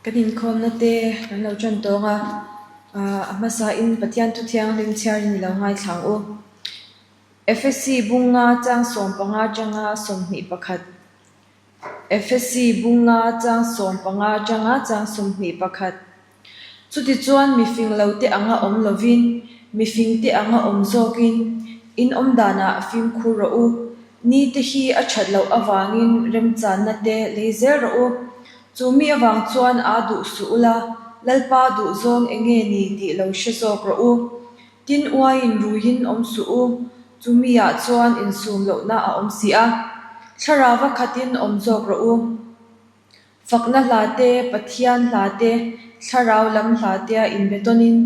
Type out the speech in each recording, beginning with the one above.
Kan inkhawmna te kan lo tan tawng a, a hmasain Pathian thu thianghlim chhiarin i lo ngaithla ang u. Efesi bunga chang 15 atanga 21. Efesi bunga chang 15 atanga chang 21. Chutichuan mifing lote anga awm lovin, mifingte anga awm zawkin, in awm danah fimkhur rawh u. Nite hi a that loh avangin remchanna te lei zel rawh u. Chu mi avang chuan aa duh suh ula, Lalpa duh zawng enge ni tih lo hre zawk rawh u. Tin uaiin ruiin awm suh u, chu miah chuan insum lohna a awm si a. Thlarauva khatin awm zawk rawh u. Fakna hla te, Pathian hla te, thlarau lam hla tea inbe tawnin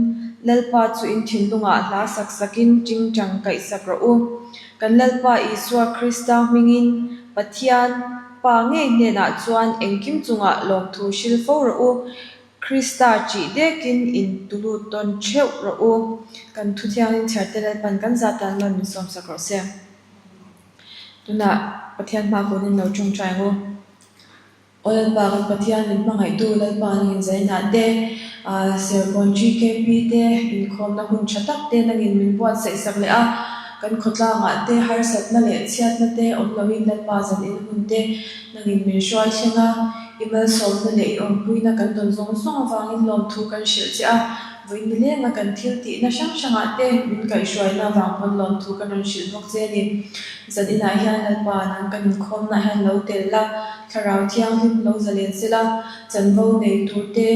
Lalpa chu in thinlungah hla sak sakin tingtang kaih sak rawh u. Kan Lalpa Isua Krista hmingin Pathian Pa ngei hnenah chuan engkim chungah lawmthu hril fo rawh u. Krista ṭih dekin in tulut tawn ṭheuh rawh u. Kan thu thiangin chhiarte Lalpan kan zat tan mal min sawmsak rawh se. Tunah Pathian hma kunin lo ṭawngṭai ang u. Aw Lalpa kan Pathian min hmangaihtu Lalpa nangin zainah te, Serkawn GKP te inkhawmna hun tha tak te nangin min buatsaih sak leh a, kan khawtlangah te harsatna leh chhiatna te awm loin Lalpa zan in hun te nangin min hruai thleng a, i malsawmna leh i awmpuina kan dawn zawng zawng avangin lawmthu kan hrilh che a, vawiin nilenga kan thil tihna hrang hrangah te min kaihhruaina avang pawn lawmthu kan rawn hrilh bawk che a ni. Zan inah hian Lalpa nang kan inkhawmnaah hian lo tel la, Thlarau Thianghlim lo zalen se la, chanvo nei tur te,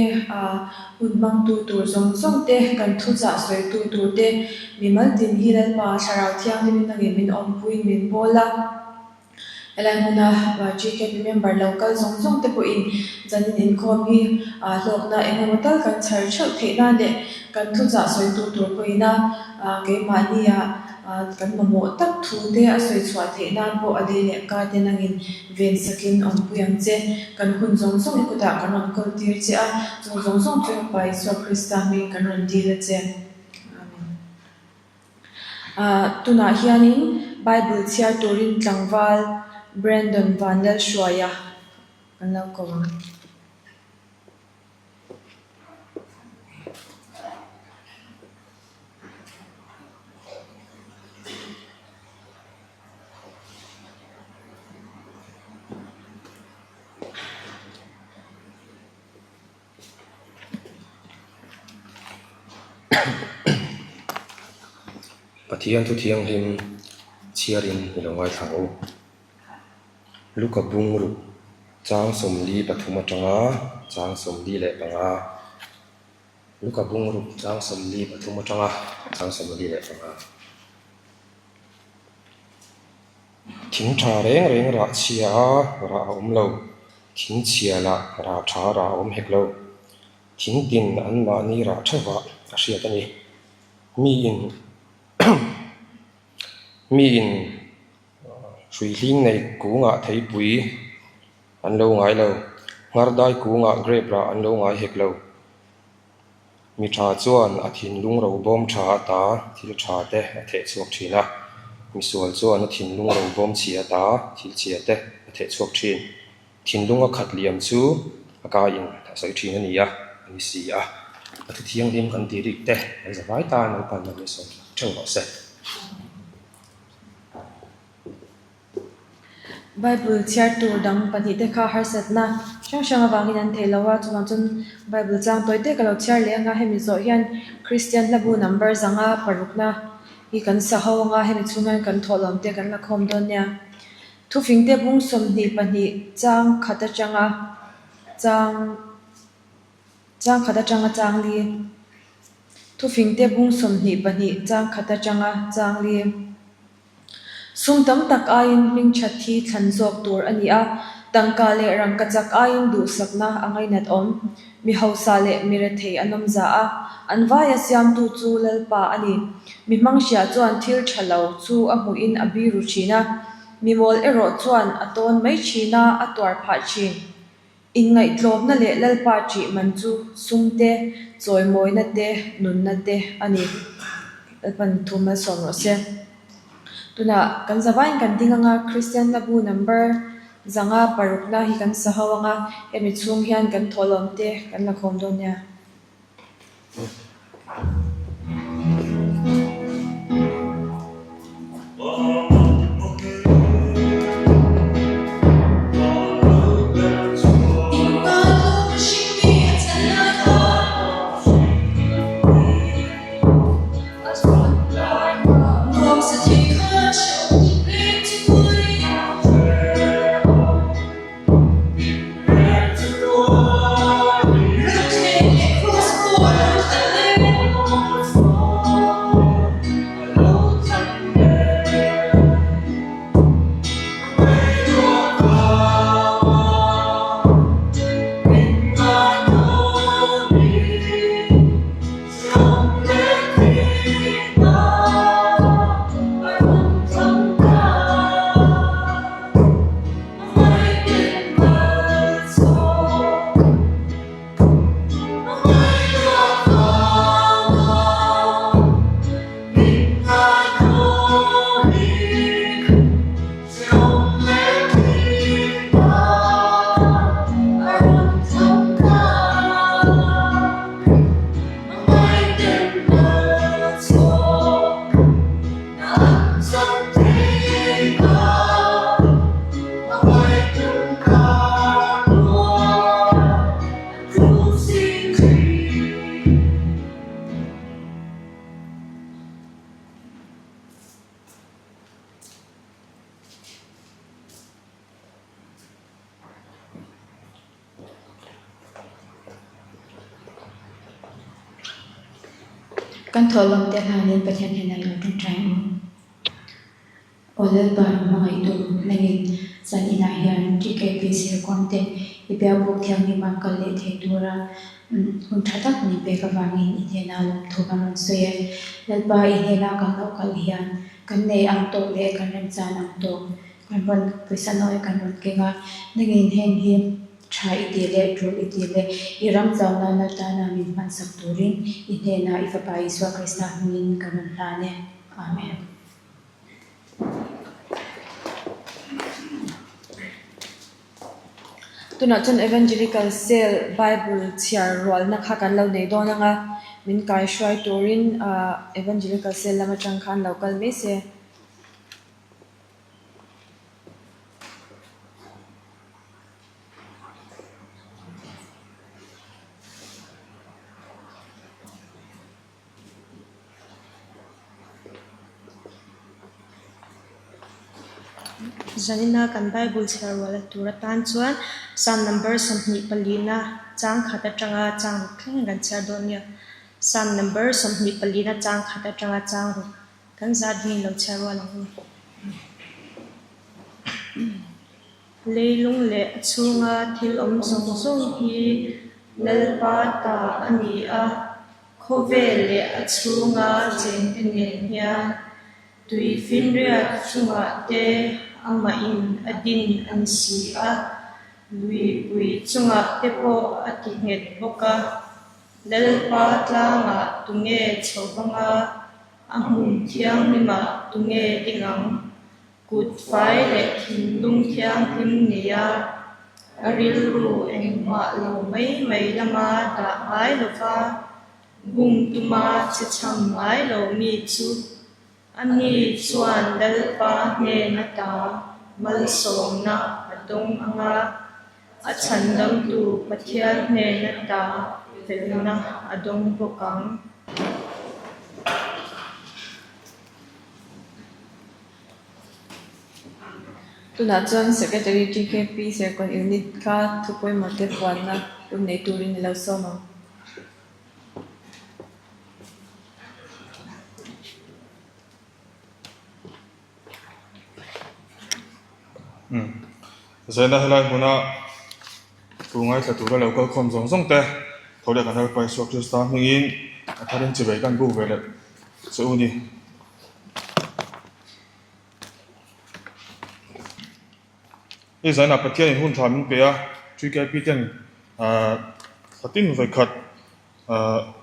hun hmangtu tur zawng zawng te, kan thuchah sawitu tur te, mimal tin hi Lalpa Thlarau Thianghlimin nangin min awmpuiin min pawl a. Helai hmuna GKP member lo kal zawng zawng te pawhin zanin inkhawm hi hlawkna eng emaw tal kan chhar theuh theih nan leh kan thuchah sawitu tur pawhina keimahnia Kan mamawh tak thu te a sawi chhuah theih nan pawh a lei leh ka te nangin ven sakin awmpui ang che. Kan hun zawng zawng i kutah kan rawn kawl tir che a, chung zawng zawng chu Pa Isua Krista hming kan rawn dil a che. Amen. Tunah hianin Bible chhiar turin tlangval Brandon Vanlalhruaia kan lo ko ang. Pathian thu thianghlim chhiarin i lo ngaithla ang u. Luka bungruk chang 43 atanga chang 45. Luka bungruk chang 43 atanga chang 45. Thing tha reng reng rah chhia a rah a awm lo, thing chhia lah rah tha rah a awm hek lo. Thing tin anmahni rah theuhah a hriat a ni. Miin miin hrui hling nei kungah theipui an lo ngai lo, nghardai kungah grape rah an lo ngai hek lo. Mi tha chuan a thinlung robawm tha ata thil tha te a theh chhuak thin a, misual chuan a thinlung robawm chhia ata thil chhia te a theh chhuak thin. Thinlunga khat liam chu a kaiin a sawi thin a ni a, a ni si a. A thu thianghlim kan tih rik te kan zavai ta naupang lam hi sawi theuh rawh se. Bible chhiar tur dang pahnihte kha harsatna hrang hrang avangin an thei lo a, chuvang chuan Bible chang tawi te ka lo chhiar leh anga hemi zawh hian Kristian hlabu number zanga parukna hi kan sa ho anga hemi chhung hian kan thawhlawm te kan la khawm dawn nia. Thufingte bung 22 chang khat atanga chang chang khat atanga chang li. Thufingte bung 22 chang khat atanga chang li. Sum tam tak aiin hming that hi thlan zawk tur a ni a, tangka leh rangkachak aiin duhsakna a ngainat awm. Mi hausa leh mi rethei an awm za a, an vaia siamtu chu Lalpa a ni. Mi hmanghria chuan thil tha lo chu a hmuhin a biru thin a, mi mawl erawh chuan a tawn mai thin a, a tuar phah thin. Inngaihtlawmna leh Lalpa ṭih man chu sum te, chawimawina te, nunna te a ni. Lalpan thu malsawm rawh se. Tunah kan zavaiin kan ding anga Kristian hlabu number. Zanga parukna hi kan sa ho anga hemi chhung hian kan thawhlawm te kan la khawm dawn nia. Kan thawhlawm te hlanin Pathian hnenah i lo tawngtai ang u. Aw Lalpa hmangaihtu nangin zan inah hian TKP Serkawn te i biakbuk thianghlima kal leh thei tura hun tha tak min pek avangin i hnenah lawmthu kan rawn sawi e. Lalpa i hnena kan lo kal hian kan nei ang tawk leh kan remchan ang tawk kan rawn pawisa nawi kan rawn keng a, nangin heng hi tha i tih leh tul i tih leh i ram zau nana tana min hmansak turin i hnenah i Fapa Isua Krista hmingin kan rawn hlan e. Amen. Tunah chuan Evangelical Cell Bible chhiar rualna kha kan lo nei dawn ang a, min kaihruai turin Evangelical Cell lam atang khan lo kal mai se. Zanina kan Bible chhiar rual a tur atan chuan Psalm number 24 na chang khat atanga chang ruk thleng kan chhiar dawn nia. Psalm number 24 na chang khat atanga chang ruk kan zat ding lo chhiar rual ang u. Leilung leh a chhunga thil awm zawng zawng hi Lalpa ta a ni a. Khawvel leh a chhunga chengte nen hian tui finriat chungah te amahin a din a ni si a, luipui chungah te pawh a ti nghet bawk a. Lalpa tlangah tunge chho vanga a hmun thianghlimah tunge ding ang? Kut fai leh thinlung thianghlim nia a rilru engmah lo mai mai lama dah ngai lova bum tuma che chham ngai lo mi chu ani chuan Lalpa hnen ata malsawmna a dawng ang a, a chhandamtu Pathian hnen ata felna a dawng bawk ang. Tunah chuan Secretary TKP Serkawn Unit kha thu pawimawh te puanna hun nei turin i lo sawm ang. Zaina helai hmuna thu ngaithla tura lo kal khawm zawng zawng te tho leh kan Lalpa Isua Krista hmingin a tharin chivei kan buk ve leh che u ni. Hei zainah Pathianin hun tha min pe a, TKP ten khatin vawikhat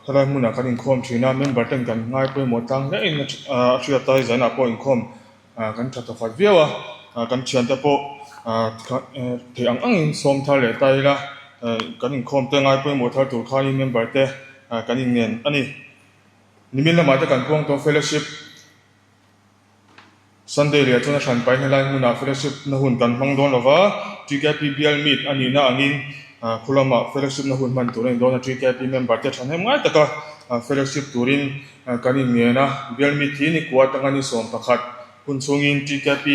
helai hmunah kan inkhawm thin a, member ten kan ngai pawimawh tlang hle in a hriat a, hei zainah pawh inkhawm kan tha tawkhat viau a, kan thiante pawh Theih ang angin sawm thar leh ta ila, kan inkhawm te ngai pawimawh thar tur khanin member te kan inngen a ni. Nimin lamah te kan puang tawh fellowship Sunday leh chuan a hran pahin helai hmunah fellowship na hun kan hmang dawn lova, TKP bial meet a nihna angin khu lamah fellowship na hun hman tur a ni dawn a, TKP member te thahnem ngai taka fellowship turin kan inngen a, bial meet hi nikua atanga ni 11 hun chhungin TKP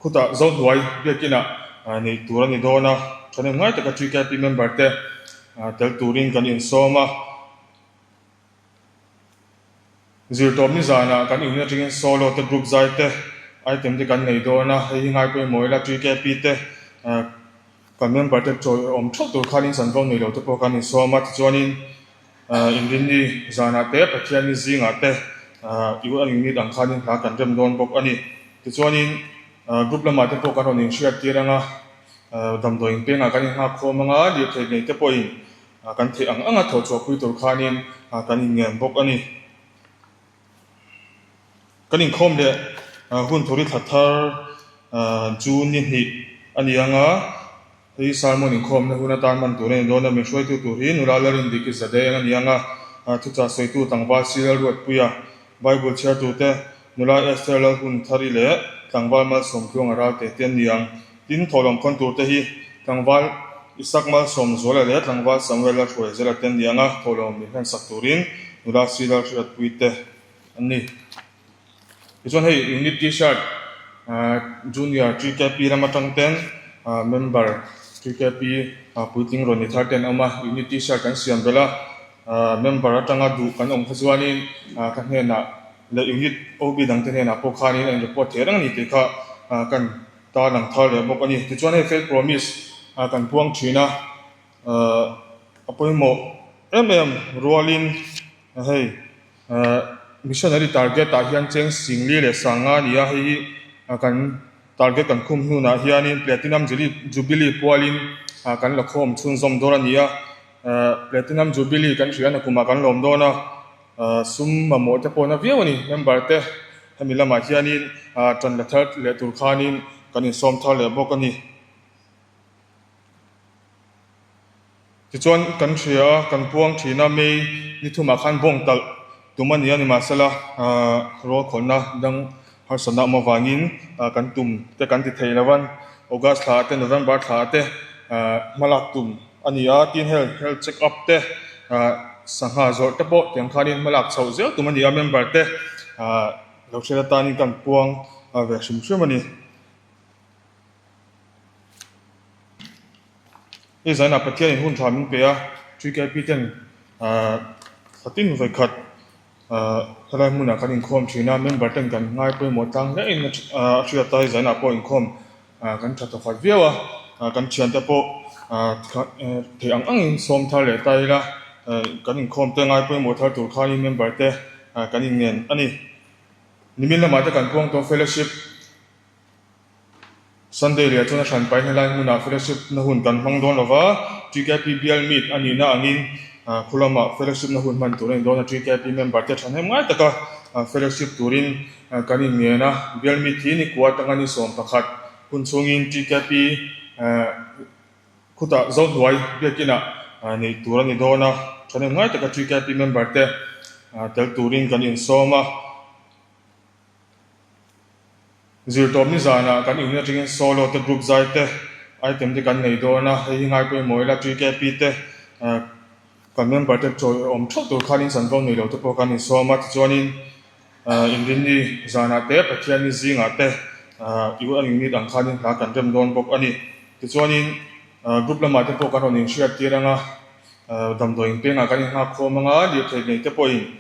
Khutah Zohnuai biakinah neih tur a ni dawn a, thahnem ngai taka TKP member te tel turin kan insawm a. Zirtawp nizanah kan unit atangin solo te group zai te item te kan nei dawn a, hei hi ngai pawimawh ila TKP te kan member te chawi awm theuh tur khanin chanvo nei lo te pawh kan insawm a, tichuanin Inrinni zanah te Pathianni zingah te un unit ang khanin hla kan rem dawn bawk a ni. Tichuanin group lamah te pawh kan rawn inhriat tir ang a, damdawi inpengah kan innghak khawm ang a, lirthei nei te pawhin kan theih ang anga thawhchhuahpui tur khanin kan inngen bawk a ni. Kan inkhawm leh hun thuri thla thar chu ni hnih a ni ang a, hei sermon inkhawmna hun atan hman tur a ni dawn a, min hruaitu tur hi nula Lalrindiki Zadeng a ni ang a, thuchah sawitu tlangval Sir Lalruatpuia, Bible chhiartute nula Esther Lalhunthari leh tlangval Malsawmtluanga Ralte te an ni ang. Tin, thawhlawm khawn turte hi tlangval Isak Malsawmzuala leh tlangval Samuel Lalhruaizela te an ni ang a, thawhlawm min hlansak turin nula Sir Lalhriatpuii te an ni. Tichuan hei unit T-shirt junior TKP lam atang ten member TKP puitling rawn ni thar te an awm a, unit T-shirt kan siam belh a, member atanga duh kan awm kha chuanin ka hnenah leh unit OB dangte hnenah pawh khanin a in report thei reng a ni tih kha kan tarlang thar leh bawk a ni. Tichuan hei faith promise kan puang thin a, a pawimawh em em rualin hei Missionary target ah hian cheng singli leh sanga a ni a, hei hi kan target kan khum hnunah hianin Platinum Jubilee pualin kan la khawm chhunzawm dawn a ni a, Platinum Jubilee kan hria na kumah kan lawm dawn a, sum mamawh te pawh na viau a ni, member te hemi lamah hianin tan la thar leh tur khanin kan insawm thar leh bawk a ni. Tichuan, kan hria a, kan puang thin a, May ni thumah khan bawng talh tum a ni a, nimahsela rawl khawlhna dang harsatna awm avangin kan tum te kan ti thei lo a, August thla te, November thla te hmalak tum a ni a, tin health health check up te, sangha zawrh te pawh tiang khanin hmalak chhoh zel tum a ni a, member te lo hriat atanin kan puang ve hrim hrim a ni. Hei zainah Pathianin hun tha min pe a, TKP ten thlatin vawikhat helai hmunah kan inkhawm thin a, member ten kan ngai pawimawh tlang hle in a hriat a, hei zainah pawh inkhawm kan tha thawkhat viau a, kan thiante pawh theih ang angin sawm thar leh ta ila, kan inkhawm te ngai pawimawh thar tur khanin member te kan inngen a ni. Nimin lamah te kan puang tawh fellowship. Sunday leh chuan a hran pahin helai hmunah fellowship na hun kan hmang dawn lova, TKP bial meet a nihna angin khu lamah fellowship na hun hman tur a ni dawn a, TKP member te thahnem ngai taka fellowship turin kan inngen a, bial meet hi nikua atanga ni 11 hun chhungin TKP khutah Zohnuai biakinah neih tur a ni dawn a, thahnem ngai taka TKP member te tel turin kan insawm a. Zirtawp nizanah kan unit atangin solo te group zai te item te kan nei dawn a, hei hi ngai pawimawh ila TKP te kan member te chawi awm theuh tur khanin chanvo nei lo te pawh kan insawm a, tichuanin Inrinni zanah te Pathianni zingah te un unit ang khanin hla kan rem dawn bawk a ni. Tichuanin group lamah te pawh kan rawn inhriat tir ang a, damdawi inpengah kan innghak khawm ang a, lirthei nei te pawhin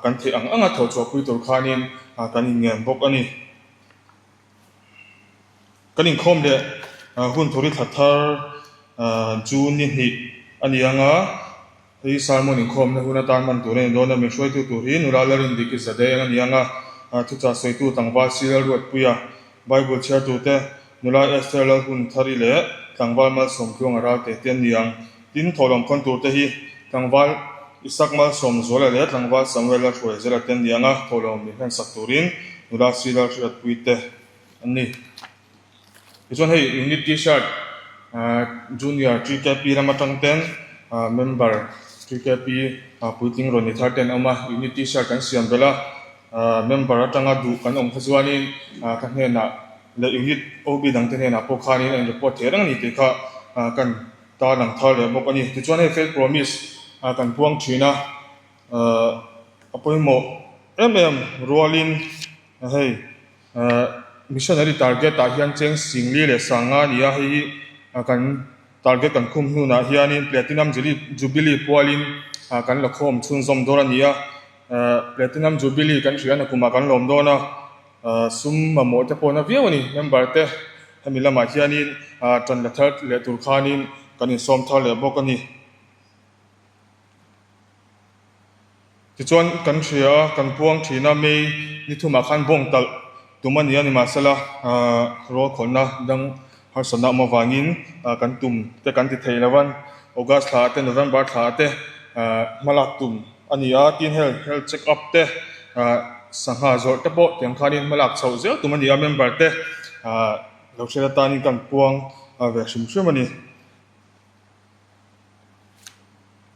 Kan theih ang anga thawhchhuahpui tur khanin kan inngen bawk a ni. Kan inkhawm leh hun thuri thla thar chu ni hnih a ni ang a, hei sermon inkhawmna hun atan hman tur a ni dawn a, min hruaitu tur hi nula Lalrindiki Zadeng a ni ang a, thuchah sawitu tlangval Sir Lalruatpuia Bible chhiartute nula Esther Lalhunthari leh tlangval Malsawmtluanga Ralte te an ni ang. Tin, thawhlawm khawn turte hi tlangval Isak Malsawmzuala leh tlangval Samuel Lalhruaizela te an ni ang a, thawhlawm min hlansak turin nula Sir Lalhriatpuii te an ni. Tichuan hei unit T-shirt Junior TKP lam atang ten member TKP puitling rawn ni thar te an awm a, unit T-shirt kan siam belh a, member atanga duh kan awm kha chuanin ka hnenah leh unit OB dangte hnenah pawh khanin a in report thei reng a ni tih kha kan tarlang thar leh bawk a ni. Tichuan hei faith promise kan puang thin a, a pawimawh em em rualin hei Missionary target ah hian cheng singli leh sanga a ni a, hei hi kan target kan khum hnunah hianin Platinum Jubilee pualin kan la khawm chhunzawm dawn a ni a, Platinum Jubilee kan hria na kumah kan lawm dawn a, sum mamawh te pawh na viau a ni, member te hemi lamah hianin tan la thar leh tur khanin kan insawm thar leh bawk a ni. Tichuan, kan hria a, kan puang thin a, May ni thumah khan bawng talh tum a ni a, nimahsela rualkhawlhna dang harsatna awm avangin kan tum te kan ti thei lo a, August thla te, November thla te hmalak tum a ni a, tin hel health check up te, sangha zawrh te pawh tiang khanin hmalak chhoh zel tum a ni a, member te lo hriat atanin kan puang ve hrim hrim a ni.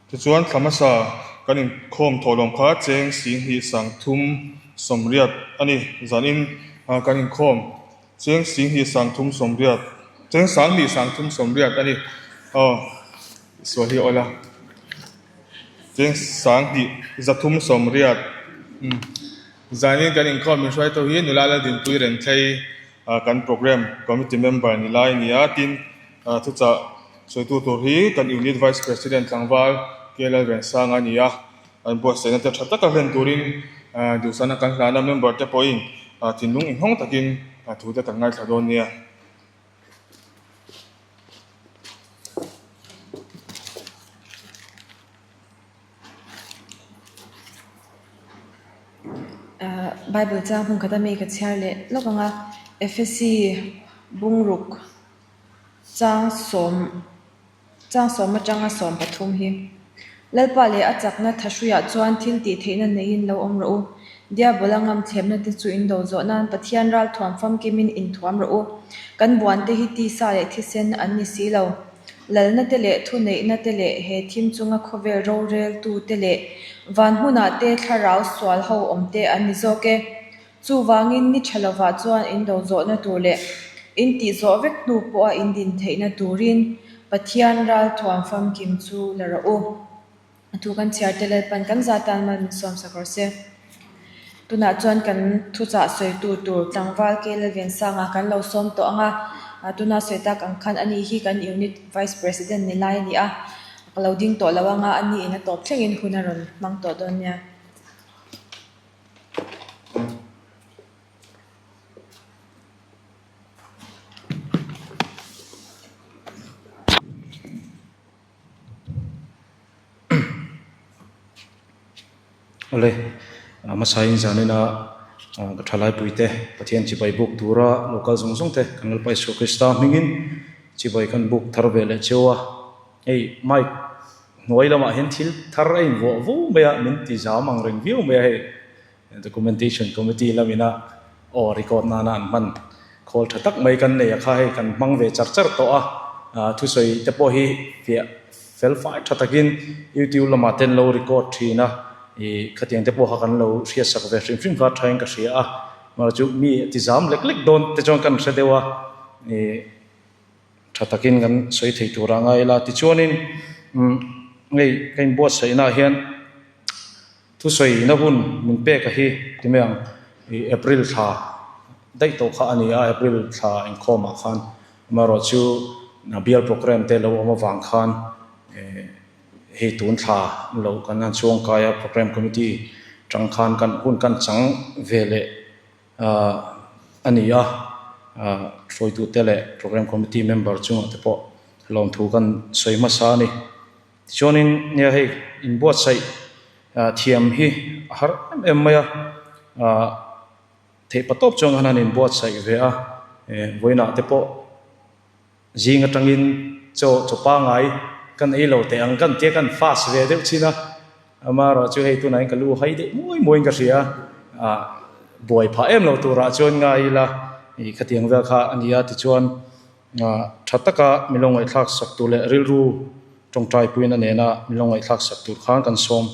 Tichuan thla hmasa kan inkhawm thawhlawm kha cheng 10 380 a ni. Zanin kan inkhawm cheng 10 380, cheng 10 380 a ni. Aw, sual hi a awlh a. Cheng 10 380. Umm, zanin kan inkhawm min hruaitu hi nula Laldinpui Renthlei kan programme committee member ni lai a ni a, tin, Thuchah sawitu tur hi kan Unit Vice President tlangval K Lalrensanga a ni a, an buatsaihna te tha taka hlen turin duhsana kan hlana member te pawhin thinlung inhawng takin thu te kan ngaithla dawn nia. Bible chang hmun khat ami ka chhiar leh lawk ang a, Ephesi bungruk. Chang sawm chang sawm atanga 13 hi Lalpa leh a chakna thahruiah chuan thil tih theihna neiin lo awm rawh u. Diabola ngam thlemna te chu in do zawh nan Pathian ral thuam famkimin in thuam rawh u. Kan buan te hi tisa leh thisen an ni si lo. Lalna te leh thuneihna te leh he thim chunga khawvel roreltu te leh van hmunah te thlarau sual ho awm te an ni zawk e. Chuvangin ni tha lovah chuan in do zawhna tur leh in tih zawh vek hnu pawha in din theihna turin Pathian ralthuam famkim chu la rawh u. A thu kan chhiar te Lalpan kan za tan mal min sawm sak rawh se. Tunah chuan kan thuchah sawitu tur tlangval K Lalvensanga kan lo sawm tawh ang a, tuna sawi tak ang khan ani hi kan Unit Vice President ni lai a ni a, ka lo ding tawh lo ang a, ani in a tawp thlengin hun a rawn hmang tawh dawn nia. Awle, hmasain zanina ka thalaipui te Pathian chibai buk tura lo kal zawng zawng te kan Lalpa Isua Krista hmingin chibai kan buk thar ve leh cheu a, hei mic Hnuai lamah hian thil thar a invuah vo mai a, min ti zam ang reng viau mai a hei Documentation Committee lamina aw record nana an hman khawl tha tak mai kan nei a kha hei kan hmang ve char char tawh a, thusawi te pawh hi fiah fel fai tha takin YouTube lamah te an lo record thin a, ih khatiang te pawh kha kan lo hriatsak ve hrim hrim kha thain ka hria a, chu mi a ti zam lek lek dawn te chuan kan hre deuh a, ih. Tha takin kan sawi thei tur a ngai la. Tichuanin hei ka inbuatsaihnaah hian thusawina hun min pek a hi ti mai ang ih April thla daih tawh kha a ni a, April thla inkhawmah khan amaherawhchu bial programme te lo awm avang khan eh hei tun thla lo kan han chhuangkai a programme committee tang khan kan hun kan chang ve leh. A ni a, hruaitute leh Programme Committee member chungah te pawh lawmthu kan sawi hmasa a ni. Tichuanin nia hei inbuatsaih thiam hi a har em em mai a, theihpa tawp chuan khan han inbuatsaih ve a, vawiinah te pawh Zing atangin chaw chaw pangai kan ei lo teh ang kan tia kan fast ve deuh chin a, amaherawh chu hei tunah hian ka lu hai deuh muai muaiin ka hria a, buai phah em lo turah chuan ngai ila ih khatiang vel kha a ni a tichuan. Tha taka min lo ngaihthlak sak tur leh rilru tawngtai puina nena min lo ngaihthlak sak tur khan kan sawm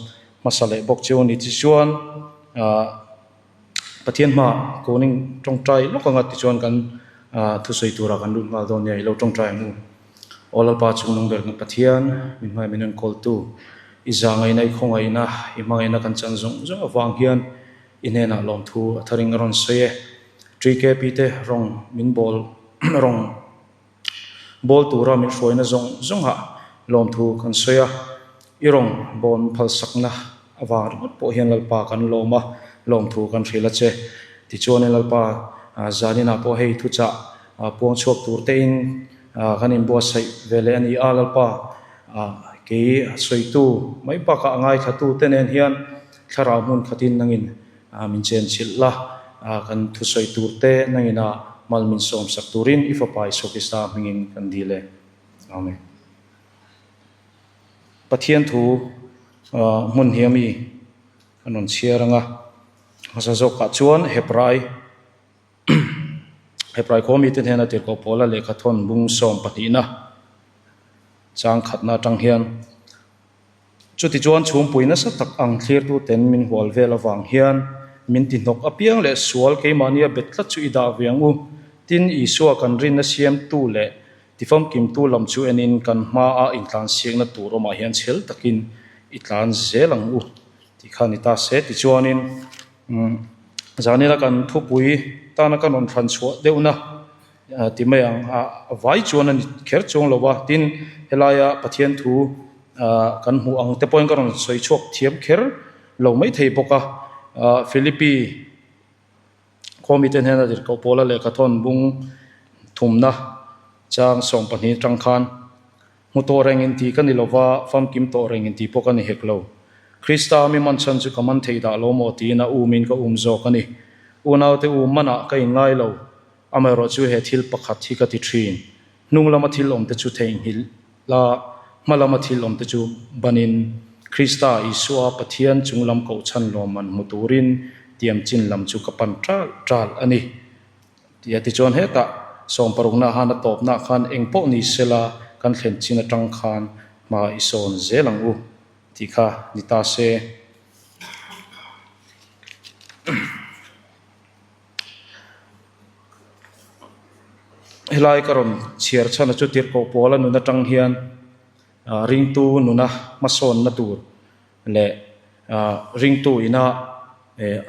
hmasa leh bawk cheu a ni. Tichuan Pathian hmaah kawning tawngtai lawk anga tichuan kan thusawi turah kan lut nghal dawn nia i lo tawngtai ang u. Aw Lalpa chungnung ber kan Pathian, min hmai min rawn kawltu, i zangaihna, i khawngaihna, i hmangaihna kan chan zawng zawng avang hian i hnenah lawmthu a tharing a rawn sawi e. TKP te rawng min bawl rawng bawl tura min hruaina zawng zawngah lawmthu kan sawi a, i rawng bawn phalsakna avang ringawt pawh hian Lalpa kan lawm a, lawmthu kan hrilh a che. Tichuanin Lalpa zaninah pawh hei thuchah puang chhuak tur tein kan inbuatsaih ve leh a ni a, Lalpa kei a sawitu mai bakah a ngaithlatu te nen hian thlarau hmun khatin nangin Min chenchilh la, kan thusawi tur te nangina mal min sawmsak turin i Fapa Isua Krista hmingin kan dil e. Amen. Pathian thu hmun hi ami kan rawn chhiar ang a, hmasa zawkah chuan Hebrai Hebrai khaw mite hnena tirhkoh Paula lehkha thawn bung sawm pahnihna chang khatna atang hian Chutichuan chhungpui nasa tak ang thlirtuten min hual vel avang hian min ti hnawk apiang leh sual keimahnia bet tlat chu i dah ve ang u. Tin, Isua kan rinna siamtu leh tifamkimtu lam chu enin kan hmaa intlansiakna tur awmah hian chhel takin i tlan zel ang u tih kha ni ta se. Tichuanin zanina kan thupui tana kan rawn thlan chhuah deuhna ti mai ang a vai chuan a ni kher chuang lo va, tin helaia Pathian thu kan hmuh ang te pawhin ka rawn sawi chhuak thiam kher lo mai thei bawk a, Philippi khaw mite hnena tirhkoh Paula lehkha thawn bung thumna chang 12 atang khan hmu tawh reng inti ka ni lo va, famkim tawh reng inti pawh ka ni hek lo. Krista mi man chhan chu ka man thei dah lo maw tiin a umin ka um zawk a ni. Unaute um manah ka inngai lo. Amaherawh chu he thil pakhat hi ka ti thin, hnung lama thil awmte chu theihnghilh la, hma lama thil awmte chu banin Krista Isua Pathian chung lam kohchhan lawmman hmu turin tiam chin lam chu ka pan ṭal ṭal a ni. Tia tichuan hetah sawmparukna han a tawpnah khan eng pawh ni sela kan thlen chin aṭang khan hma i sawn zel ang u tih kha ni ta se. Helai ka rawn chhiar chhan a chu tirhkoh pawl a nun atang hian ringtu nuna hmasawnna tur leh ringtu ina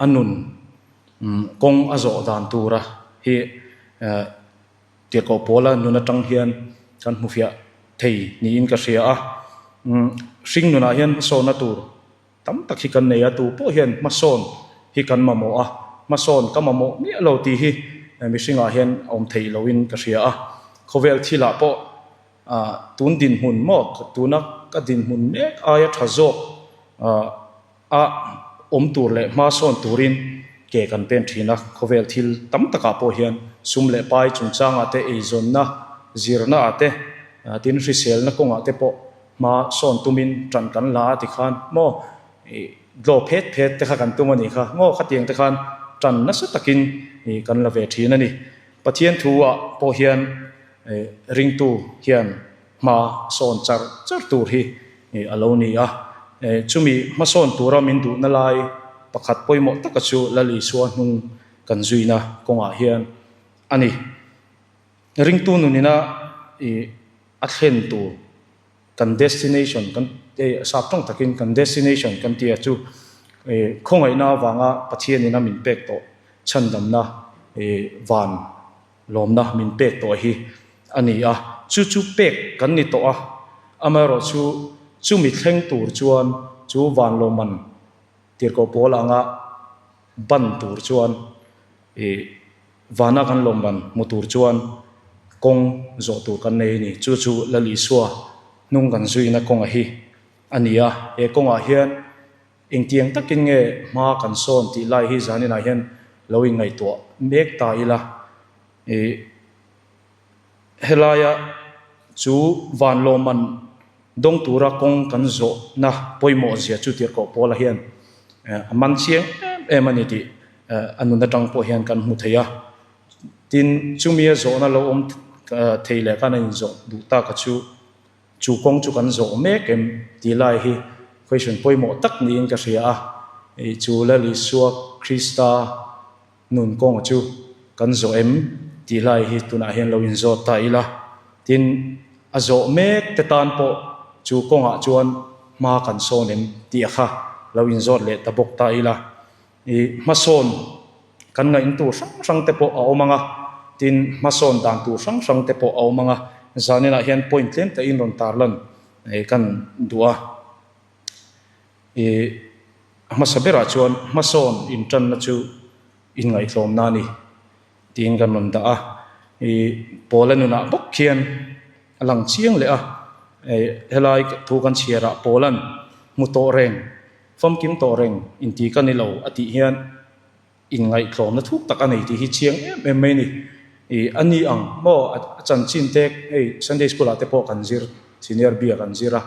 a nun kawng a zawh dan tura hi tirhkoh pawl a nun atang hian kan hmu fiah thei niin ka hria a. Hring nunah hian hmasawnna tur. Tam tak hi kan nei a, tu pawh hian hmasawn hi kan mamawh a, hmasawn ka mamawh miah lo tih hi mihringah hian a awm theih loin ka hria a. Khawvel thilah pawh tun dinhmun maw, tuna ka dinhmun mek aia tha zawk a awm tur leh hmasawn turin ke kan pen thin a. Khawvel thil tam takah pawh hian sum leh pai chungchangah te, eizawnna, zirna ah te, tin hriselna kawngah te pawh Hma sawn tumin ṭan kan la a ti khan maw ih dlaw phet phet te kha kan tum a nih kha maw khatiang te khan ṭan nasa takin ih kan la ve ṭhin a ni. Pathian thu ah pawh hian ih ringtu hian hma sawn char char tur hi ih a lo ni a. Ih chumi hmasawn tura min duhna lai pakhat pawimawh taka chu Lal Isua hnung kan zuina kawngah hian a ni. Ringtu nunina ih a thlen tur kan destination kan sap tawng takin kan destination kan tia chu khawngaihna avanga Pathianin a min pek tawh chhandamna van lawmna min pek tawh hi a ni a, chu chu pek kan ni tawh a, amaherawh chu chumi thleng tur chuan chu van lawmman tirhkoh pawl anga ban tur chuan ih Vana kan lawmban hmu tur chuan kawng zawh tur kan nei a ni. Chu chu Lal Isua hnung kan zuina kawnga hi a ni a. He kawngah hian engtiang takin nge hma kan sawn tih lai hi zaninah hian lo inngaihtuah mek ta ila. Ih helaia chu van lawmman dawng tura kawng kan zawhna pawimawh zia chu tirhkoh Paula hian a man chiang em em a ni tih a nun atang pawh hian kan hmu thei a. Tin, chumia zawhna lo awm thei leh khan a inzawh duh tak a chu, chu kawng chu kan zawh mek em tih lai hi question pawimawh tak niin ka hria a. Chu Lal Isua Krista nun kawng chu kan zawh em tih lai hi tunah hian lo inzawt ta ila. Tin, a zawh mek te tan pawh chu kawngah chuan hma kan sawn em tih a kha lo inzawt leh ta bawk ta ila. I hmasawn kan ngaihna tur hrang hrang te pawh a awm ang a, tin hmasawn dan tur hrang hrang te pawh a awm ang a, zaninah hian point tlem te in rawn tarlan kan duh a. I a hmasa berah chuan hmasawn intanna chu inngaihtlawmna a ni tiin kan rawn dah a. I Pawla nunah bawk khian a lang chiang leh a, helai thu kan chhiarah Pawla'n hmu tawh reng Famkim tawh reng inti ka ni lo a tih hian inngaihtlawmna thuk tak a nei tih hi chiang em em mai a ni. Ih a ni ang maw a chanchin te hei Sunday School ah te pawh kan zir senior bia kan zir a,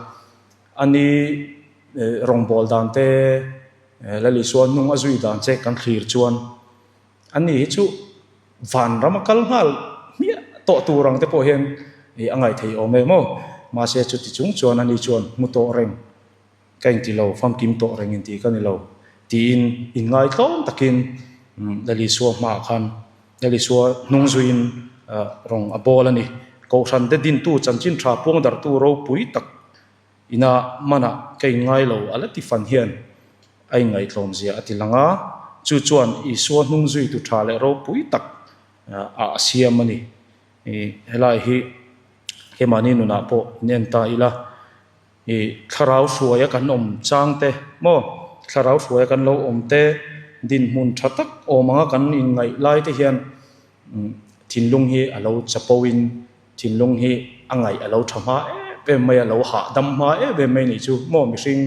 a ni rawngbâwl dan te Lal Isua hnung a zui dan che kan thlir chuan a ni hi chu vanram a kal nghal hmiah tawh tur ang te pawh hian a ngaithei awm em aw. Mahse chuti chung chuan a ni chuan hmu tawh reng. Ka inti lo, famkim tawh reng inti ka ni lo, tiin inngai tlawm takin Lal Isua hmaah khan Lal Isua hnung zuiin rawng a bawl a ni. Kohhran te dintu chanchin tha puangdarhtu ropui tak ina manah ka inngai lo a la ti fan hian a inngaihtlawm zia a ti lang a, chu chuan Isua hnung zuitu tha leh ropui tak ah a siam a ni. Helai hi keimahni nunah pawh in en ta ila. I thlarau hruaia kan awm chang te maw, thlarau hruaia kan lo awm te, dinhmun tha tak awm anga kan inngaih lai te hian thinlung hi a lo chapo in thinlung hi a ngaih a lo tha hma em em mai a, lo hahdam hma em em mai nih chu maw mihring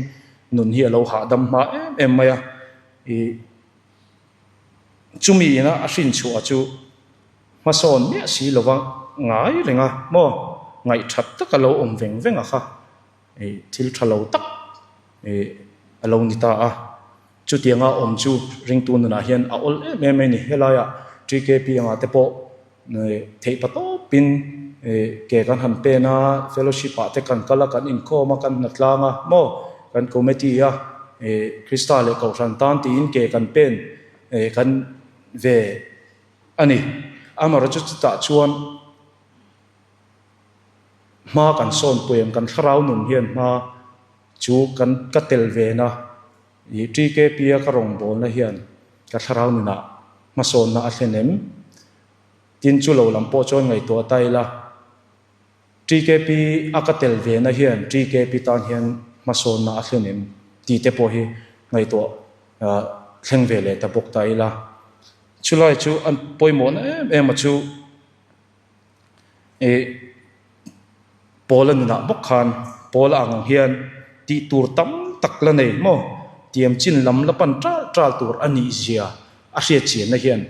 nun hi a lo hahdam hma em em mai a, i chumi ina a hrinchhuah chu hmasawn miah si lova ngai reng a maw ngaihthat taka lo awm veng veng a kha ih thil tha lo tak ih a lo ni ta a, chutianga awm chu ringtu nunah hian a awl em em mai a ni. Helaiah TKP angah te pawh ih theih pa tawpin ih ke kan han pen a, fellowship ah te kan kal a, kan inkhawm a, kan hnatlang a maw kan committee a ih Krista leh Kohhran tan tiin ke kan pen ih kan ve A ni. Amaherawhchu chutah chuan hma kan sawn pui ang, kan thlarau nun hian hma chu kan ka tel ve na, ih TKP a ka rawngbawlna hian ka thlarau nunah hmasawnna a thlen em? Tin chu lo lam pawh chuan ngaihtuah ta ila, TKP a ka tel ve na hian TKP tan hian hmasawnna a thlen em? Tih te pawh hi ngaihtuah thleng ve leh ta bawk ta ila. Chulai chu an pawimawhna em em a chu ih Paula nunah bawk khan Paula ang ang hian tih tur tam tak la nei maw tiam chin lam la pan ṭal ṭal tur a nih zia a hriat chianna hian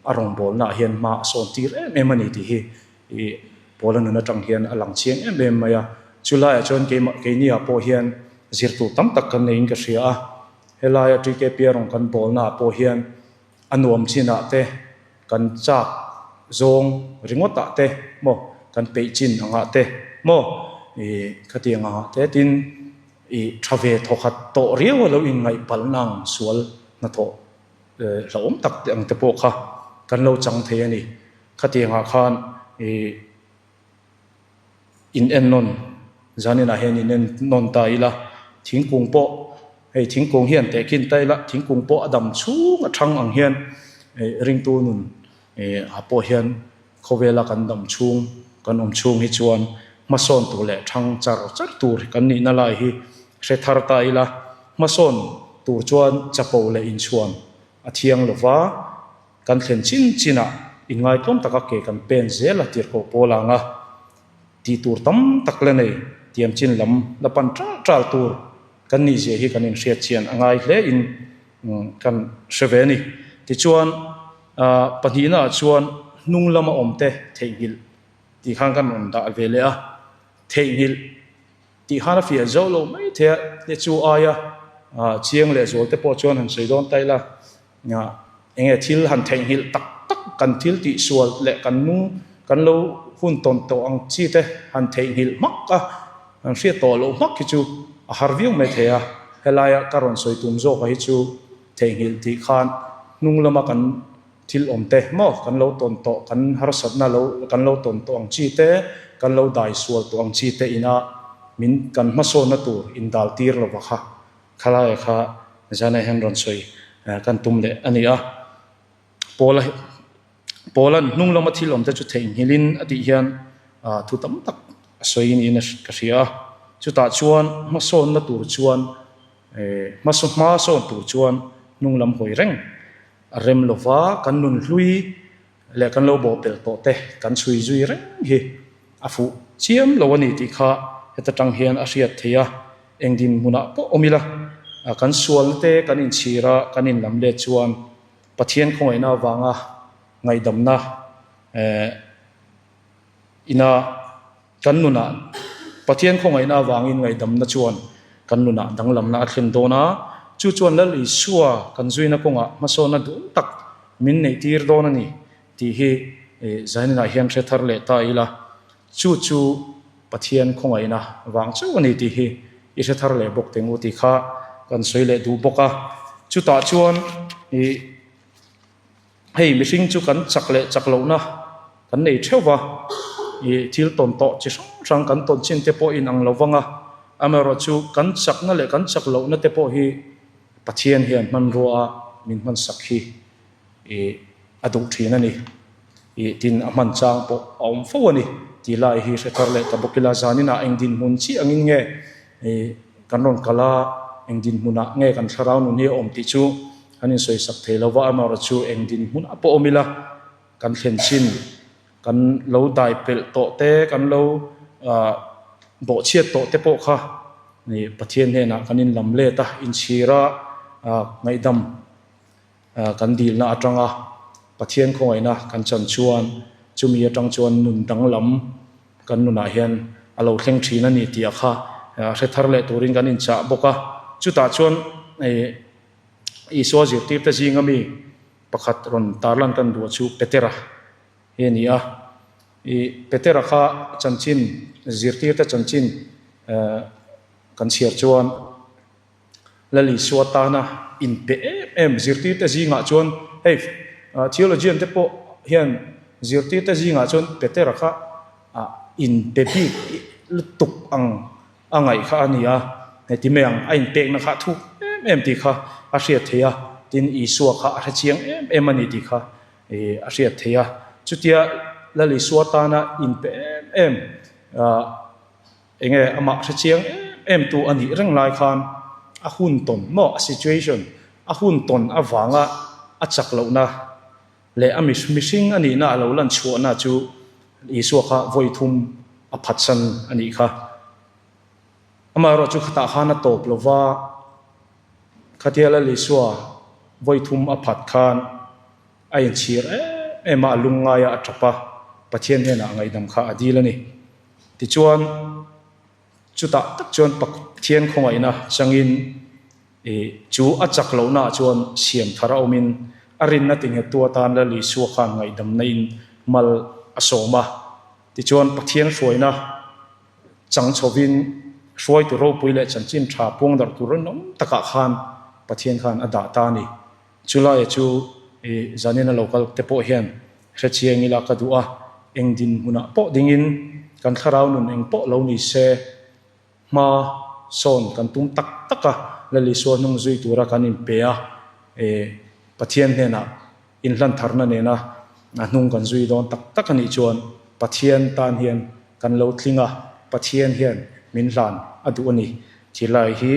a rawngbawlna ah hian hma a sawn tir em em a ni tih hi ih Paula nun aṭang hian a lang chiang em em mai a. Chulaiah chuan keimah keiniah pawh hian zir tur tam tak kan neiin ka hria a, helaia TKP a rawn kan bawlnaah pawh hian A nuam chinah te, kan chak zawng ringawtah te maw, kan peih chin angah te maw, ih khatiang angah te tin ih tha ve thawkhat tawh riau a lo inngaih palh nang sual hnathawh hlauhawm tak te ang te pawh kha kan lo chang thei a ni. Khatiangah khan ih. In en nawn, zaninah hian in en nawn ta ila, thingkung pawh hei thingkung hian tehkhin ta ila, thingkung pawh a dam chhung a thang ang hian ringtu nun ah pawh hian khawvela kan dam chhung, kan awm chhung hi chuan hmasawn tur leh thang char char tur kan nihna lai hi hre thar ta ila, hmasawn tur chuan chapo leh inchhuan a thiang lova. Kan thlen chin chinah inngaitluam taka ke kan pen zel a tirhkoh pawl ang a, tih tur tam tak la nei tiam chin lam la pan ṭal ṭal tur kan nih zia hi kan inhriat chian a ngai hle in kan hre ve a ni. Tichuan, pahnihna ah chuan hnung lama awmte theihnghilh tih khan kan rawn dah ve leh a, theihnghilh tih khan a fiah zo lo mai thei a, te chu aia chiang leh zual te pawh chuan han sawi dawn ta ila. Enge thil han theihnghilh tak tak kan thil tihsual leh kan nung kan lo hun tawn tawh ang chi te han theihnghilh hmak a, han hriat tawh loh hmak hi chu a har viau mai thei a. Helaia ka rawn sawi tum zawka hi chu theihnghilh tih khan hnung lama kan thil awm te maw kan lo tawn tawh, kan harsatna lo kan lo tawn tawh ang chi te, kan lo dai sual tawh ang chi te ina min kan hmasawnna tur indal tir lova kha Khalaia kha zana hian rawn sawi kan tum leh a ni a. Paula Paula'n hnung lama thil awmte chu theihnghilhin a tih hian thu tam tak a sawi niin ka hria a. Chutah chuan hmasawnna tur chuan hmasawn tur chuan hnung lam hawi reng a rem lova kan nun hlui leh kan lo bawhpelh tawh te kan chhui zui reng hi a fuh chiam lo a ni tih kha heta tang hian a hriat theih a, eng dinhmunah pawh awm ila kan sualna te kan inchhir a, kan inlam let chuan Pathian khawngaihna avanga ngaihdamna eh ina Kan nunah Pathian khawngaihna avangin ngaihdamna chuan kan nunah danglamna a thlen dawn a, chu chuan Lal Isua kan zuina kawngah hmasawnna duh tak min neihtir dawn a ni tih hi Zainunah hian hre thar leh ta ila, chu chu Pathian khawngaihna vang chauh a ni tih hi i hre thar leh bawk teng u tih kha kan sawi leh duh bawk a. Chutah chuan ih. Hei mihring chu kan chak leh chak lohna kan nei theuh va, ih thil tawn tawh chi hrang hrang kan tawn chin te pawh inang lo vang a, amaherawh chu kan chakna leh kan chak lohna te pawh hi Pathian hian hmanrua a min hmansak hi ih a duh thin a ni. Ih tin a hman chang pawh a awm fo a ni tih lai hi hre thar leh ta bawk ila, zaninah eng dinhmun chiah angin nge ih kan rawn kal a, eng dinhmunah nge kan thlarau nun hi a awm tih chu Kan insawisak thei lo va, amaherawh chu eng dinhmun a pawh awm ila, kan thlen chin, kan lo dai pelh tawh te, kan lo bawhchhiat tawh te pawh kha Pathian hnenah kan inlam let a, inchhira ngaihdam kan dilna atanga Pathian khawngaihna kan chan chuan chumi atang chuan nun danglam kan nunah hian a lo thleng thin a ni tih a kha hre thar leh turin kan inchah bawk a. Chutah chuan Isua zirtirte zinga mi pakhat rawn tarlan kan duh chu Petera hi a ni a. Ih Petera kha chanchin, zirtirte chanchin kan chhiar chuan Lal Isua tana inpe em em zirtirte zingah chuan hei theologian te pawh hian zirtirte zingah chuan Petera kha inpe bik lutuk ang A ngaih kha a ni a, heti mai ang, a inpekna kha a thuk em em tih kha a hriat theih a, tin Isua kha a hre chiang em em a ni tih kha a hriat theih a. Chutia Lal Isua tana inpe em em, enge amah hre chiang em em tu a nih reng lai khan a hun tawn maw, a situation, a hun tawn avanga a chak lohna leh a mihring a nihna a lo lan chhuahna chu Isua kha vawi thum a phatsan a nih kha. Amaherawh chu khatah khan a tawp lo va, khatia Lal Isua vawi thum a phat khan a inchhir em em a, a lungngaia a tap a, Pathian hnenah ngaihdam kha a dil a ni. Tichuan, chutah tak chuan Pathian khawngaihna changin Chu a chak lohnaah chuan siam thar a awmin a rinna tinghettu atan Lal Isua khan ngaihdamna in mal a sawm a. Tichuan Pathian hruaina chang chhovin hruaitu ropui leh chanchin tha puangdarh tur rinawm takah khan Pathian khan a dah ta a ni. Chulaia chu zanin a lo kal te pawh hian hrechiang ila ka duh a, eng dinhmunah pawh dingin kan thlarau nun eng pawh lo ni se, Hma sawn kan tum tak tak a, Lal Isua hnung zui tura kan inpe a, Pathian hnenah inhlan tharna nena hnung kan zui dawn tak tak a nih chuan Pathian tan hian kan lo tling a, Pathian hian min hlan a duh a ni. Thilai hi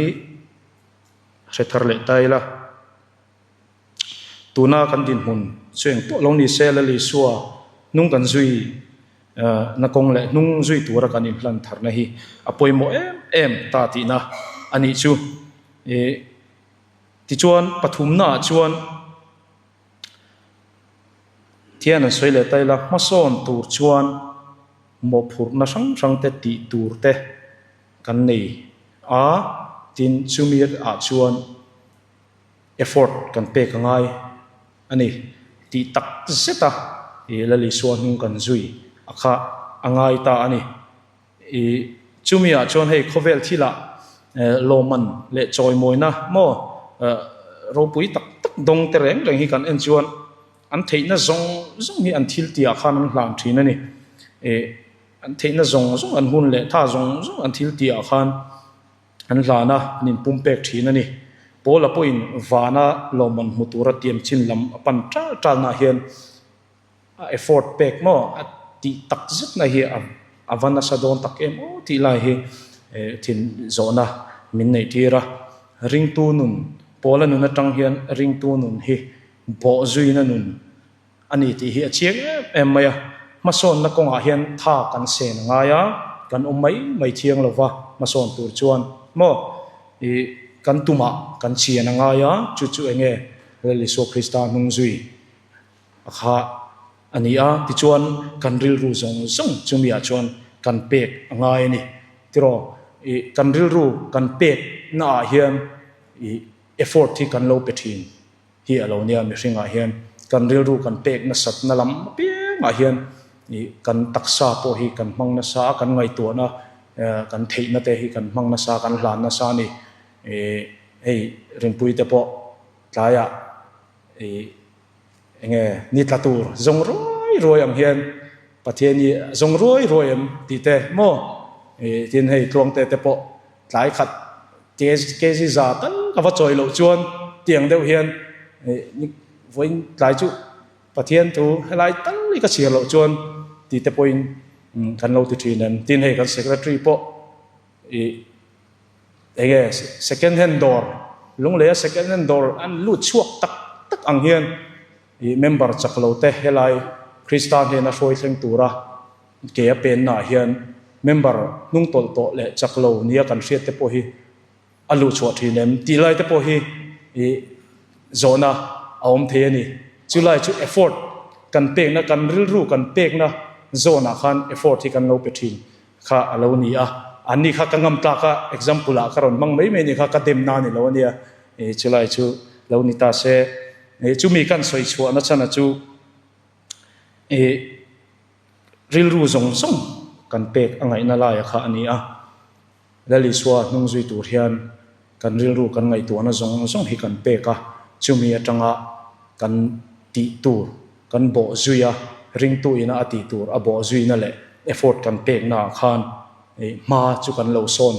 hre thar leh ta ila. Tuna kan dinhmun chu eng pawh lo ni se, Lal Isua hnung kan zui na kawng leh hnung zui tura kan inhlan tharna hi a pawimawh em em ta tihna a nih chu. Tichuan pathumnaah chuan thian an sawi leh ta ila, hmasawn tur chuan mawhphurhna hrang hrang te tih tur te kan nei a, tin chumi ah chuan Effort kan pek a ngai a ni tih tak zet a, i Lal Isua hnung kan zui a kha. a ngai ta a ni. I chumi ah chuan hei khawvel thilah lawmman leh chawimawina maw ropui tak tak dawng te reng reng hi kan en chuan an theihna zawng zawng hi an thil tih ah khan an hlan thin a ni. I an theihna zawng zawng an hun leh tha zawng zawng an thil tih ah khan an hlan a, an inpumpek thin a ni. Paula pawhin vana lawmman hmu tura tiam chin lam a pan tal talnaah hian a effort pek maw a tih tak zetna hi a va nasa dawn tak em aw tih lai hi thin zawhna min neih tir a. Ringtu nun, Paula nun atang hian ringtu nun hi bawhzuina nun a ni tih hi a chiang em em mai a. Hmasawnna kawngah hian tha kan sen a ngai a, kan awm mai mai thiang lo va, hmasawn tur chuan maw ih kan tumah kan chian a ngai a, chu chu eng nge Lal Isua Krista hnung zui a kha a ni a, tichuan kan rilru zawng zawng chumi ah chuan kan pek a ngai a ni. Tiraw ih kan rilru kan pek naah hian ih effort hi kan lo pe thin. Hi a lo nia, mihringah hian kan rilru kan pek nasatna lam apiangah hian ih kan taksa pawh hi kan hmang nasa a, kan ngaihtuahna kan theihna te hi kan hmang nasa, kan hlan nasa a ni. Ih hei rinpui te pawh tlaiah ih eng nge ni tla tur zawng ruai ruai ang hian Pathian hi a zawng ruai ruai em tih te maw ih tin hei tluangte te pawh Tlai khat kg za tal ka va chawi loh chuan tiang deuh hian vawiin tlai chu Pathian thu helai tal hi ka chhiar loh chuan tih te pawhin kan lo ti thin em. Tin hei kan secretary pawh ih eng nge second hand dawr Lungleia second hand dawr an lut chhuak tak tak ang hian ih member chak lo te helai Krista hnena hruai thleng tura Ke a pennaah hian member hnung tawlh tawh leh chak lo nia kan hriat te pawh hi a luh chhuah thin em tih lai te pawh hi ih zawhna a awm thei a ni. Chu lai chu effort kan pekna kan rilru kan pekna zawnah khan effort hi kan lo pe thin kha a lo ni a. An ni kha ka ngam tlak a example ah ka rawn hmang mai mai ni kha ka demna a ni lo a nia. Ih chu lai chu lo ni ta se. Ih chumi kan sawi chhuahna chhan a chu ih. Rilru zawng zawng kan pek a ngaihna laia kha a ni a. Lal Isua hnung zui tur hian kan rilru kan ngaihtuahna zawng zawng hi kan pek a, chumi atanga kan tih tur kan bawh zui a, ringtu ina a tih tur a bawh zuina leh effort kan pekna ah khan hma chu kan lo sawn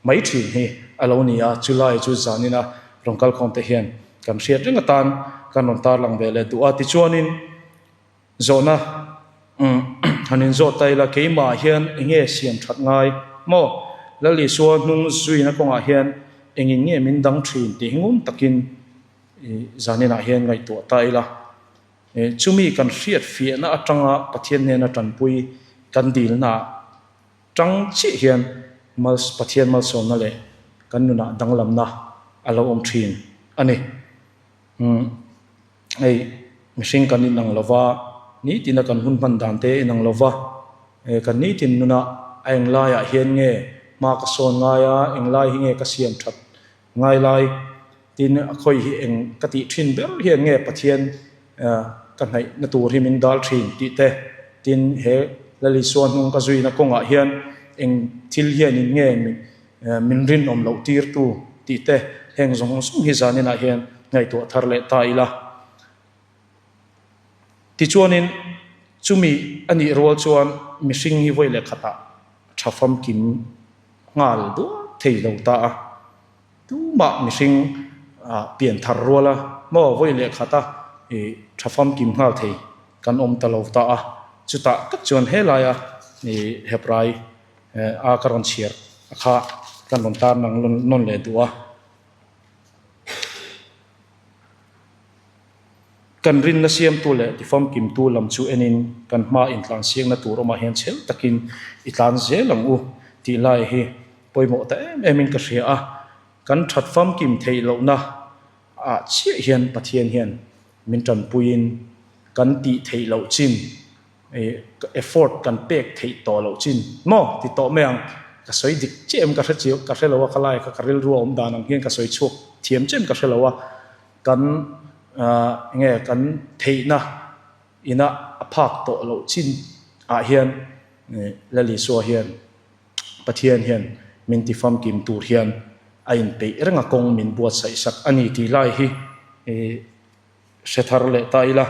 mai thin hi a lo ni a, chulai chu zanina rawn kalkhawm te hian kan hriat reng atan kan rawn tarlang ve leh duh a. Tichuanin. Zawhna, Umm, han inzawt ta ila, keimah hian eng nge siam that ngai maw? Lal Isua hnung zuina kawngah hian engin nge min dang thin tih hi ngun takin zaninah hian ngaihtuah ta ila. Chumi kan hriat fiahna atanga Pathian hnena tanpui kan dilnaah tang chiah hian Pathian malsawmna leh kan nunah danglamna a lo awm thin a ni. Umm. Hei mihring kan inang lo va, nitina kan hun hman dan te inang lo va, kan nitin nunah a eng laiah hian nge hma ka sawn ngai a, eng lai hi nge ka siam that ngai lai, tin a khawi hi eng ka tih thin ber hian nge Pathian ka hnaihna tur hi min dal thin tih te, tin he Lal Isua hnung ka zuina kawngah hian eng thil hianin nge min Min rinawm loh tirtu tih te heng zawng zawng hi zaninah hian ngaihtuah thar leh ta ila. Tichuanin chumi a nih rual chuan mihring hi vawi leh khatah tha famkim nghal duak thei lo ta a. Tumah mihring pian thar ruala maw vawi leh khata tha famkim nghal thei kan awm ta lo ta a. Chutah tak chuan helaia Hebrai a ka rawn chhiar a kha kan rawn tar nang nawn leh duh a. Kan rinna siamtu leh tifamkimtu lam chu enin kan hma intlan siakna tur awmah hian chhel takin i tlan zel ang u tih lai hi pawimawh ta em em in ka hria a. Kan that famkim theih lohna ah chiah hian Pathian hian min tanpuiin kan tih theih loh chin effort kan pek theih tawh loh chin maw ti tawh mai ang. Ka sawi dik chiah em ka hre chiah ka hre lo a ka lai kha ka rilru a awm dan ang hian ka sawi chhuak thiam chiah em ka hre lo a. Kan eng nge kan theihna ina a phak tawh loh chin ah hian. Lal Isua hian Pathian hian min ti famkim tur hian a inpeih reng a kawng min buatsaih sak a ni tih lai hi hre thar leh ta ila.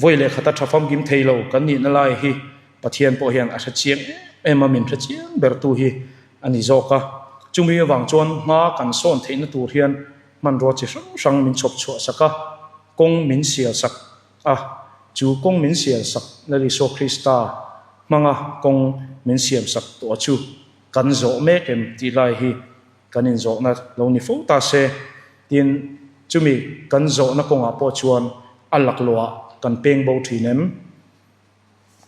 Vawi leh khata tha famkim thei lo kan nihna lai hi Pathian pawh hian a hre chiang em em a, min hre chiang bertu hi a ni zawk a. Chumi avang chuan hma kan sawn theihna tur hian hmanrua chi hrang hrang min chhawp chhuah sak a, kawng min sial sak a, chu kawng min sial sak Lal Isua Krista hmanga kawng min siam sak tawh chu kan zawh mek em tih lai hi kan inzawhna lo ni fo ta se. Tin, chumi kan zawhna kawngah pawh chuan a laklawhah kan peng bo thin em?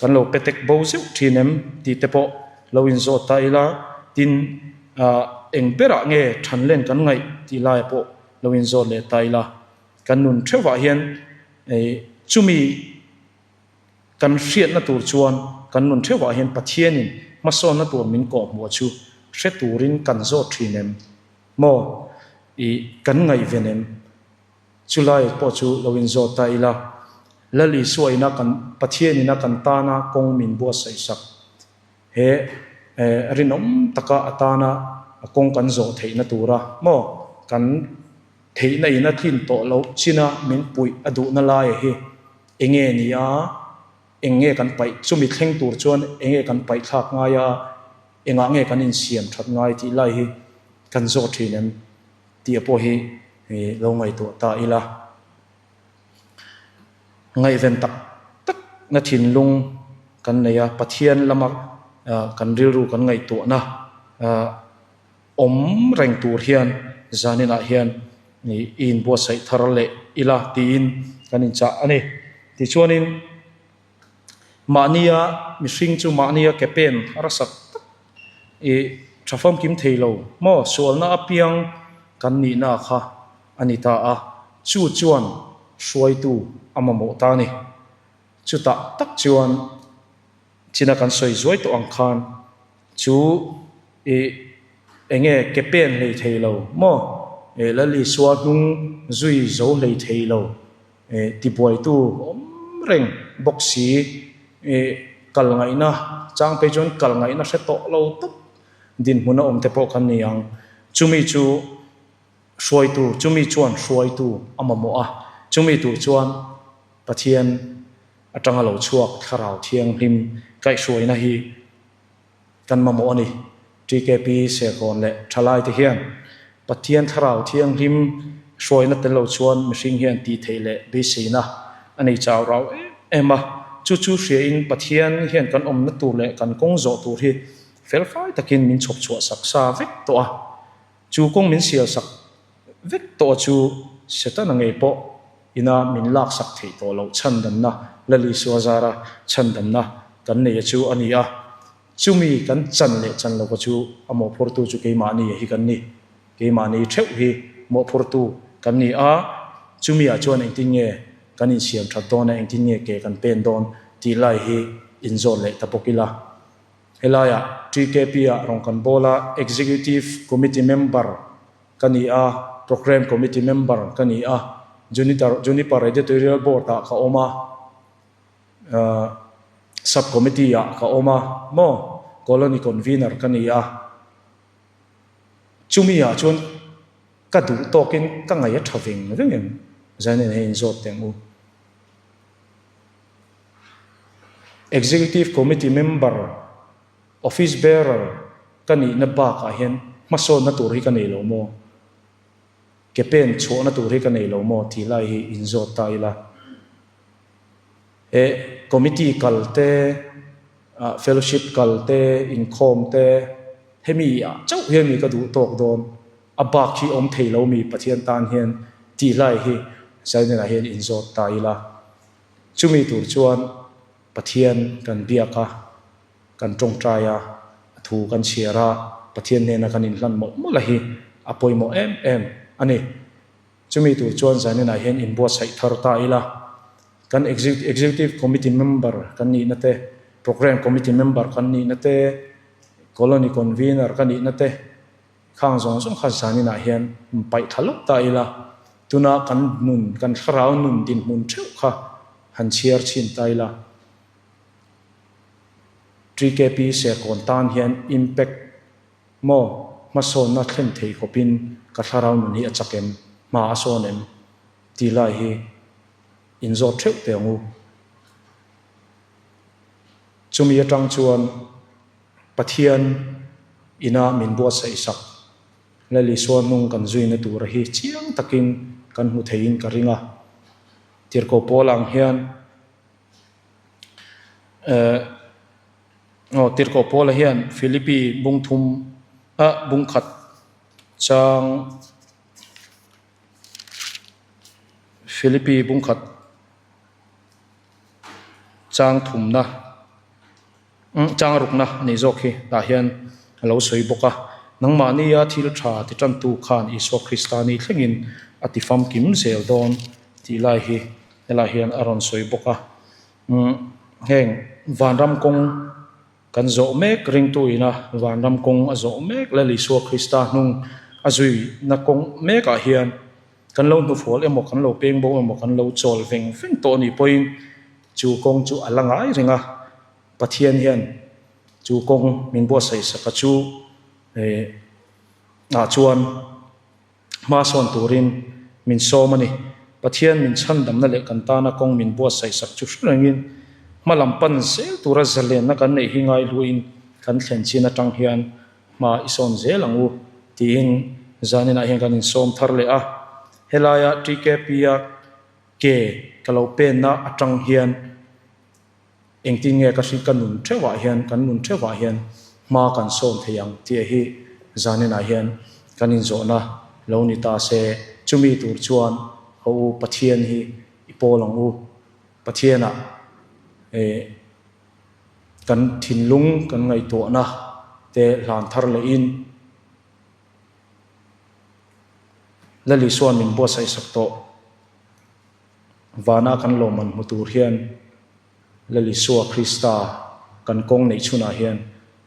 Kan lo petek bo zeuh thin em? Tih te pawh lo inzawt ta ila. Tin, eng berah nge thanlen kan ngaih tih laiah pawh lo inzawt leh ta ila. Kan nun theuhah hian chumi Kan hriatna tur chuan kan nun theuhah hian Pathianin hmasawnna tur min kawhhmuh chu hre turin kan zawt thin em? Maw? I kan ngaihven em? Chulai pawh chu lo inzawt ta ila, Lal Isua ina kan Pathianina kan tana kawng min buatsaih sak he rinawm taka a tana kawng kan zawh theihna tura maw kan Theihna in a tlin tawh loh china min puih a duhna laia hi enge ni a, eng nge kan paih, chumi thleng tur chuan enge kan paih thlak ngai a, engah nge kan insiam that ngai tih lai hi kan zawt thin em tih pawh hi lo ngaihtuah ta ila. Ngaihven tak tak na thinlung kan nei a, Pathian lama kan rilru kan ngaihtuahna Awm reng tur hian zaninah hian i inbuatsaih thar leh ila tiin kan inchah a ni. Tichuanin mahnia mihring chu mahnia ke pen harsa tak i tha famkim thei lo maw sualna apiang kan nihna kha a ni ta a, chu chuan hruaitu a mamawh ta a ni. Chutah tak chuan china kan sawi zuai tawh ang khan chu I enge ke pen hlei thei lo maw? I Lal Isua hnung zui zo hlei thei lo. I tibuaitu awm reng bawk si. I kal ngaihna chang phei chuan kal ngaihna hre tawh lo tawp dinhmun a awm te pawh kan ni ang. Chumi chu hruaitu, chumi chuan hruaitu a mamawh a, chumi tur chuan Pathian atanga lo chhuak Thlarau Thianghlim kaihhruaina hi Kan mamawh a ni. TKP Serkawn leh Thalaite hian Pathian Thlarau Thianghlim hruaina tel lo chuan mihring hian tih theih leh beiseina a nei chau rau em em a. Chu chu hriain Pathian hian kan awmna tur leh kan kawng zawh tur hi felfai takin min chhawp chhuah sak sa vek tawh a. Chu kawng min sial sak vek tawh chu Setana ngei pawh ina min lak sak theih tawh loh chhandamna Lal Isua zara chhandamna kan nei a chu a ni a. Chumi kan chan leh chan lo ka chu a mawhphurtu chu keimahni hi kan ni. Keimahni theuh hi mawhphurtu kan ni a, chumi ah chuan engtin nge kan insiam that dawn a, engtin nge ke kan pen dawn tih lai hi inzawt leh ta bawk ila. Helaiah TKP-ah rawn kan bawl a, Executive Committee member ka ni a, Programme Committee member ka ni a, Juniper Editorial Board-ah ka awm a, Sub-Committee-ah ka awm a, maw, Colony Convener ka ni a. Chumi-ah chuan ka duh tawkin ka ngaih a tha veng veng em? Zanin hei inzawt teh ang u. Executive Committee member, Office Bearer ka nihna bakah hian hmasawnna tur hi ka nei lo maw? Ke pen chhuahna tur hi ka nei lo maw? tih lai hi inzawt ta ila. He committee kal te, fellowship kal te, inkhawm te, hemi ah chauh hian mi ka duh tawk dawn, a bak hi awm thei lo mi Pathian tan hian tih lai hi Zainenah hian inzawt ta ila. Chumi tur chuan Pathian kan biak a, kan tawngtai a, a thu kan chhiar a, Pathian hnena kan inhlan mawlh mawlh a hi a pawimawh em em a ni. Chumi tur chuan zaninah hian inbuatsaih thar ta ila, kan Executive Committee member kan nihna te, Programme Committee member kan nihna te, Colony Convener ka nihna te, Khang zawng zawng kha zaninah hian paih thla lawk ta ila, tuna kan nun, kan thlarau nun dinhmun theuh kha han chhiar chhin ta ila. TKP Serkawn tan hian impact maw hmasawnna thlen thei khawpin ka thlarau nun hi a chak em, hma a sawn em tih lai hi inzawt theuh teh ang u. Chumi atang chuan Pathian ina min buatsaih sak Lal Isua hnung kan zuina tura hi chiang takin kan hmu theiin ka ring a. Tirhkoh pawl ang hian eh aw Tirhkoh Pawla hian Philippi bung thum ah bung khat chang Philippi bung khat chang thumna Chang rukna a nih zawk hi tah hian a lo sawi bawk a, nangmahnia thil tha ti tantu khan Isua Krista ni thlengin a ti famkim zel dawn tih lai hi helaiah hian a rawn sawi bawk a. Heng vanram kawng kan zawh mek ringtu ina vanram kawng a zawh mek Lal Isua Krista hnung a zuina kawng mekah hian kan lo hnufual emaw kan lo peng bo emaw kan lo chawl veng veng tawh a nih pawhin chu kawng chu a la ngai reng a. Pathian hian chu kawng min buatsaih sak a chu ah chuan hma sawn turin min sawm a ni. Pathian min chhandamna leh kan tana kawng min buatsaih sak chu hre rengin hma lam pan zel tura zalenna kan neih hi ngaihluin kan thlen chin atang hian hma i sawn zel ang u tiin zaninah hian kan insawm thar leh a. Helaia TKP-a ke ka lo penna atang hian Engtin nge ka hri ka nun theuhah hian, kan nun theuhah hian hma kan sawn thei ang tih hi zaninah hian kan inzawhna lo ni ta se. Chumi tur chuan haw u Pathian hi i pawl ang u. Pathianah eh kan thinlung kan ngaihtuahna te hlan thar lehin Lal Isua'n min buatsaih sak tawh. Vana kan lawmman hmu tur hian Lal Isua Krista kan kawng neih chhunah hian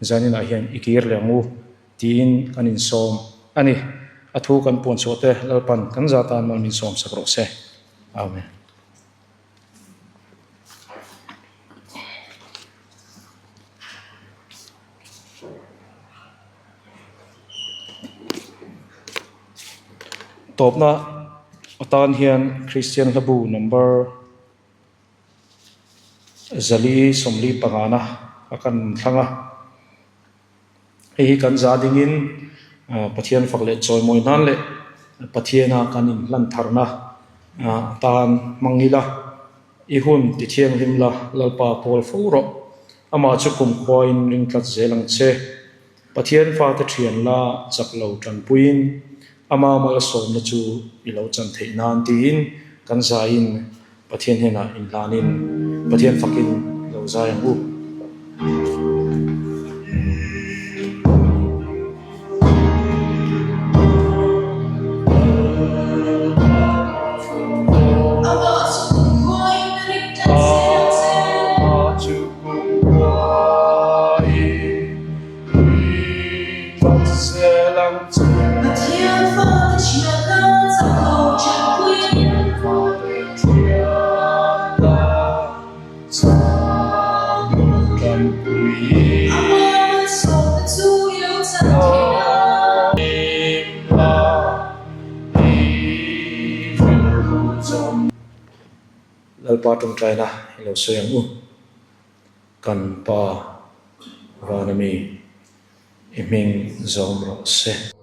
zaninah hian i kir leh ang u tiin kan insawm a ni. A thu kan puan chhuah te Lalpan kan za tan mal min sawm sak rawh se. Amen. Tawpna atan hian Kristian hlabu number 445 na a kan thlang a. Hei hi kan za dingin Pathian fak leh chawimawi nan leh Pathiana kan inhlan tharna atan hmang ila. I hun ti thianghlim la, Lalpa pawl fo rawh. Amah chu kumkhuain ring tlat zel ang che. Pathian fate thian la chak lo tanpuiin ama malsawmna chu i lo chan theih nan tiin kan zaiin Pathian hnenah inhlanin Pathian fakin i lo zai ang u. Lalpa tawngtaina i lo sawi ang u. Kan Pa Vana mi i hming zawm rawh se.